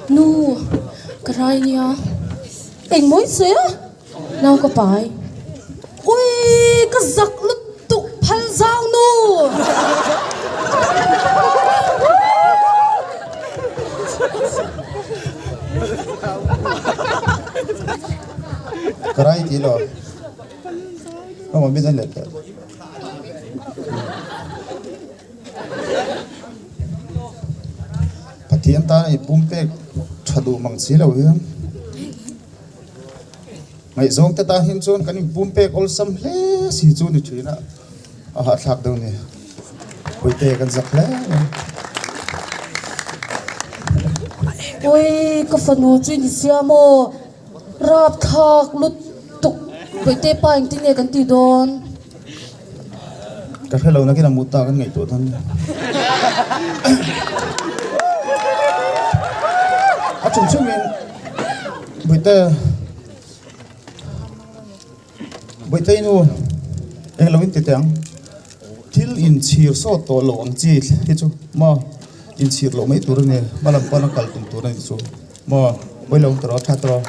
Nu, ka rai nia. Engmaw i sawi a? Nau ka pai. Ui, ka zak lutuk phal zau nu! Ka rai ti lo. Ka mah mi dan let teh. Pathian tana i pumpek tha duh mang si lo hian ngaihzawng te tan hin chuan kan inpumpek awlsam hle si chu ni thin a, a hahthlak deuh ni. Puite kan zak hle mai. Ui, ka fanu chu i ni sia maw? Rapthlak lutuk Puite pa engtin nge kan tih dawn? Ka hre lo nakin a mut ta kan ngaihtuah dawn nia. A chung chungin Puite Puite i nu eng lo in ti teh ang. Thil inchhir sawt tawh lo ang chi hi chu maw inchhir loh mai tur a ni. Hmalam pawn a kal tum tur a ni chu. Maw, pawi lo tawh rawh, tha tawh rawh.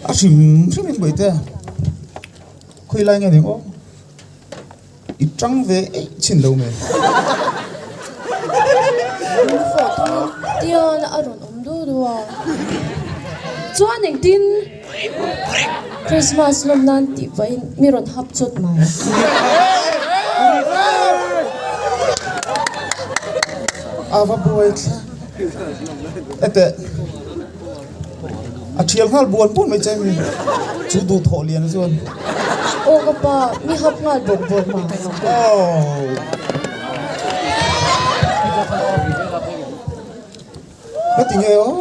A hrim hrim in bawihte khawi lai nge ning aw i tang ve eih chin lo mai. Lungfawh thung tian a rawn awm du du a, chuan engtin Christmas lawm nan tih pahin mi rawn hap chawt mai. A va buai thla ete a thial nghal buan buan mai che mi chu duh thawh lian chuan. Aw ka pa mi hap nghal bawrh bawrh mai. Aw. Ka ti nge aw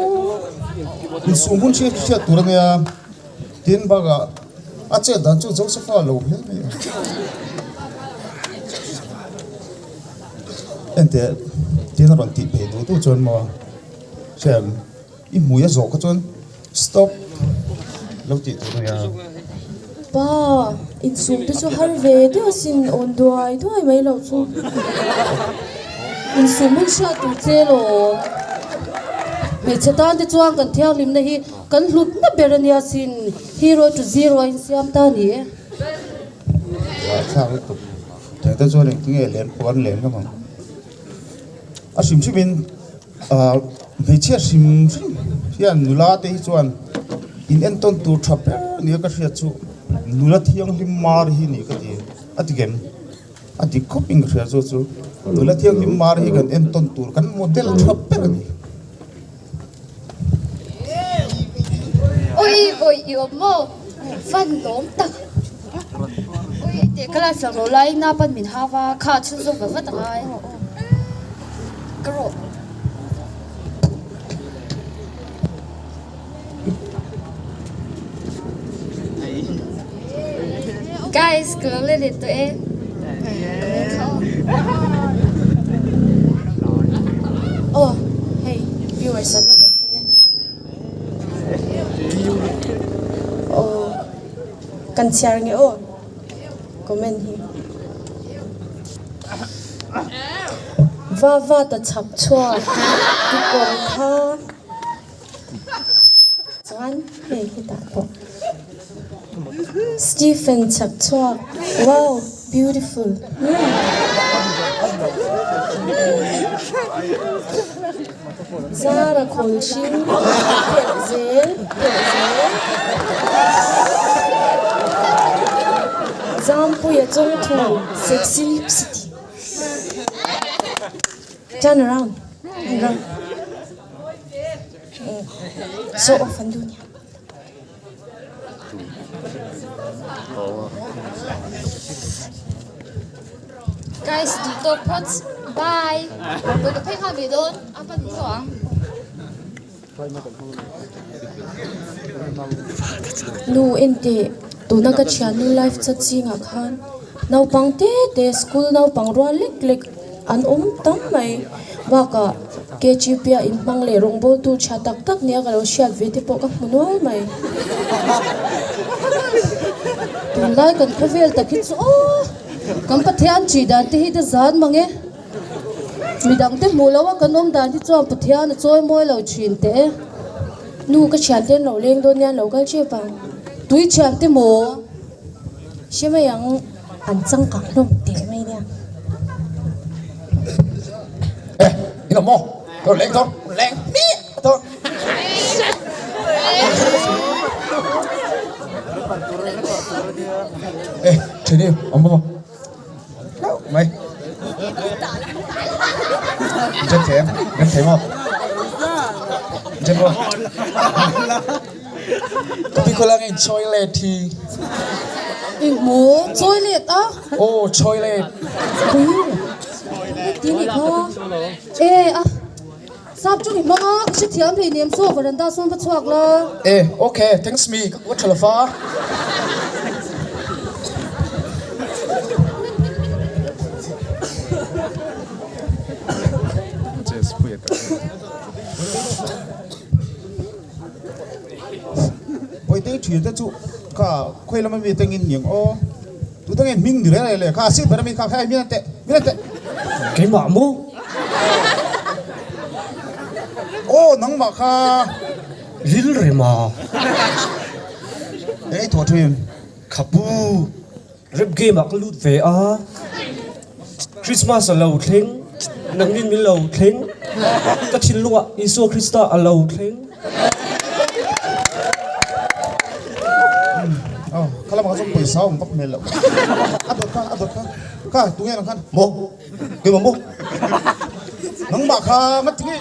insum hun hriat hriat tur a nia tin bakah a chet dan chu Josepha lo hle mai a enteh tin a rawn tih phei duh duh chuan maw hriat i hmui a zawh kha chuan stop lo tih tur a nia. Pa insum te chu har ve deuh asin awn duai duai mai loh chu. Insum hun hriat tur che lawm. Hmeichhe tan te chuan kan thianghlimna hi kan hlutna ber a nia sin. Hero to zero a insiam ta ni e. Zahthlak lutuk. Thei te chuan engtinge len pawh an len ngam ang. A hrim hrim in Hmeichhia hrim hrim hian nula te hi chuan in entawn tur tha ber nia ka hriat chu nula thianghlim mar hi ni ka ti a ti kem a dik khawp in ka hria chu chu nula thianghlim mar hi kan entawn tur kan model tha ber a ni. Ui vawi i awm maw? Fan lawm tak. Ui teh ka life lang lo lai na pan min hau a, kha chhunzawm va vat angai. Ka rawh. Guys, ka lo let leh tawh e. Aw hei viewers an rawn awm tan e. Aw kan chhiar nge aw comment hi. Va va ta chhak chhuak i kawr kha. Chuan hei hetah pawh Stephen chhak chhuak wow beautiful Zara khawl hring phelh zel phelh zel Zampuia chawngthu sexy lipstick Turn around around. Show off an duh nia. Guys duh tawk phawt bye Bawi ka phei nghal ve dawn a pan tawh ang. Nu enteh tuna ka thiannu live chat zingah khan naupang te te school naupang rual lek lek an awm tam mai bakah KGP a inhmang leh rawngbawltu tha tak tak nia ka lo hriat ve te pawh ka hmu nual mai. Tunlai kan khawvel tak hi chu aw! Kan Pathian ṭih dan te hi te zan mang e. Midang te hmuh loh a kan awm dan hi chuan Pathian a chawi mawi lo ṭhin teh e. Nu ka ṭhian te an lo leng dawn nia an lo kal ṭep ang. Tui ṭhian te maw? Hre mai ang an changkang hlawm teh mai nia. E, in awm maw? Ka rawn leng dawn, rawn leng miah dawn. E, ṭhiani awm maw? Hlauh mai. Jen thei em? Rem thei maw? Jen maw? Ka pi khaw langa in toilet hi. Eng maw? Toilet a? Aw, toilet. Toilet tih nih kha. E a, sap chu i hmang a, ka hrethiam hlei nem saw veranda sawn va chhuak la. E, okay, thanks me, ka kuat tha lova. Bawitei thian te chu kha khawi lama mi te ngin niang aw tu te nge hming ni reng reng le kha a sir ber ami kha hei min an teh min an teh. Keimah maw? Aw nangmah kha. Ril rema. Eng ei thawh thin? Kha pu rap game ah ka lut ve a Christmas a lo thleng nangnin min lo thleng ka thinlungah Isua Krista a lo thleng. Aw kha lamah chuan pawisa a awm vak hmel loh a dawt kha a dawt kha kha tunge nang khan Maw keimah maw? Nangmah kha ngati nge?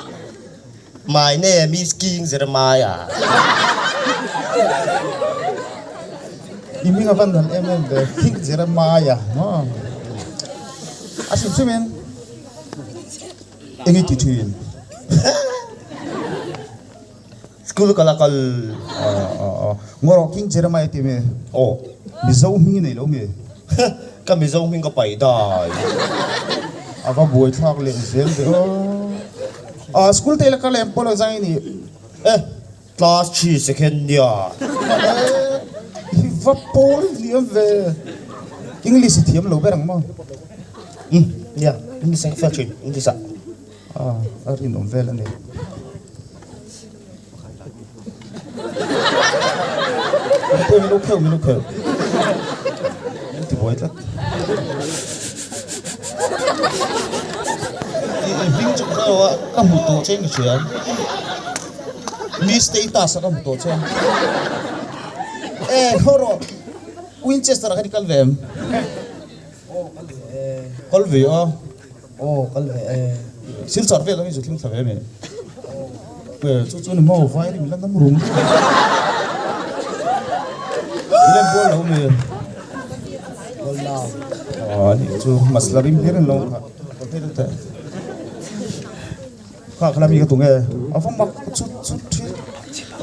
My name is King Jeremiah. I hming a van nalh em em ve, King Jeremiah maw? A hrim hrim in eng i ti thin? School ka la kal. Ngaw rawh King Jeremiah ti mi? Aw. Mizo hming i nei lo mi? Ka Mizo hming ka paih dai. A va buaithlak leh zel ve aw. Ah school te la kal em pawh lo zang i nih. Eh class thi second nia. Eh i va pawl hliam ve. English i thiam lo ber ang maw? Umm nia English ang ka fail thin English ah. Ah a rinawm vel a ni. Min lo kheuh min lo kheuh min ti buai tlat. I hming chu ka hre ka hmu tawh che in ka hria mi status a ka hmu tawh che e khaw rawh Winchester ah khan i kal ve em kal ve a. Aw kal ve e. Silchar vel ang i zu thleng thla ve a mi? E chu chu ni maw vai rim la nam rum. I len bual lo mi? Bual lo. Aw ani chu masla rim hlir in lo kha. Kal phei deuh teh. Kha khala mi ka tung e. A va mak chut chut thin.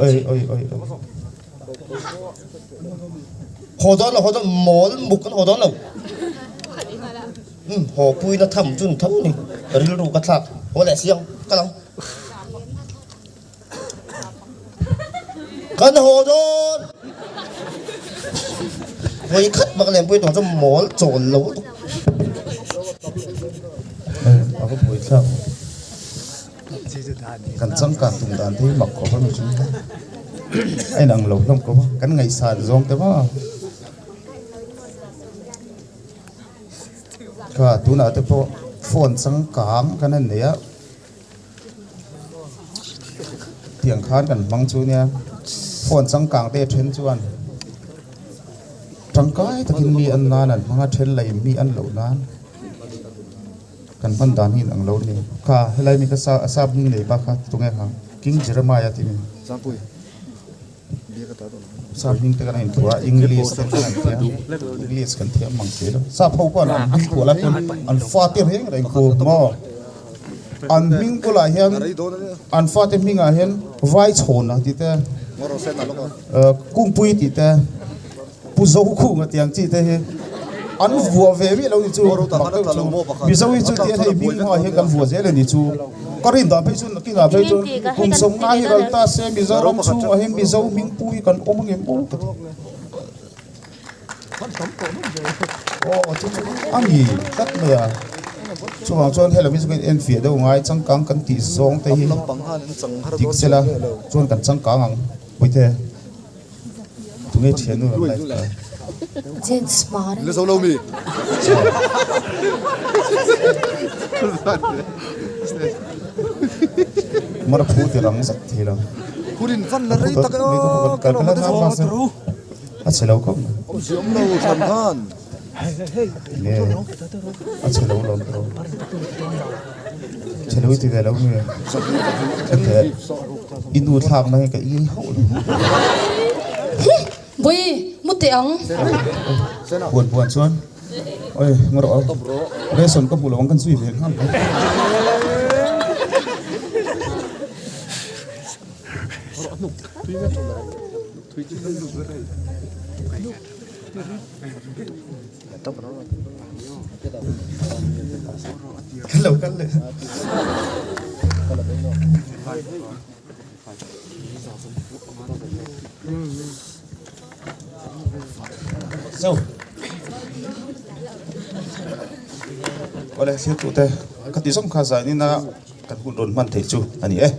Oi oi oi oi. Haw dawn lo haw dawn mawl muk kan haw dawn lo. Umm haw puina tham chu ni tho ni rilru ka thlak haw leh siang ka lo kan haw dawn vawi khat bak lem pui tawh chu mawl chawl lo lutuk. A va buai thlak kan changkan tum dan te hi mak khawp a mi chu a inang lo hlawm khawp a kan ngaihsan zawng te maw. Kha tunah te pawh phone changkang kan han nei a tiang khan kan hmang chu nia phone changkang te a then chuan tangkai takin mi an nan an hmang a then lei mi an loh nan kan hman dan hi inang lo a ni kha helai mi kha sap hming nei bak kha tunge kha King Jeremiah tih mi. Sap hming te kan a inthuah a, English te kan han thiam, English kan thiam mang si lo. Sap ho pawh an hming bulah chuan an fate reng reng khu maw? An hming bulah hian an fate hmingah hian Vaichhawna tih te, Kungpui tih te, Pu Zokhunga tih ang chi te hi an vuah ve miah lo ni chu mak deuh chu. Mizo hi chu tiang hei hming hmangah hian kan vuah zel a ni chu. Ka rin dan phei chu nakinah phei chuan kum sawmnga hi ral ta se Mizoram chhungah hian Mizo hming pu hi kan awm angem aw ka ti. Aw chu chu a ni tlat mai a, chuvang chuan helami chu kan enfiah deuh ngai changkang kan tih zawng te hi dik sela chuan kan changkang ang puite tunge thiannu lam live ta. James Hmar a ni. Mar phu ti rang zet thei lo. A chhe lo khawp mai. Nge a chhe lo lawm tawh. Chhe lo i ti ve lo nge. Ente i nu thlak na hi ka iai hauh lo. Hi! Bawi mu teh ang. Buan buan chuan oi ngaw rawh aw. Ration ka hmuh lo ang kan zui ve nghal mai. Kan lo kal leh. So. Awle thlir tute ka ti zawng kha zainina kan hun rawn hman theih chu a ni e.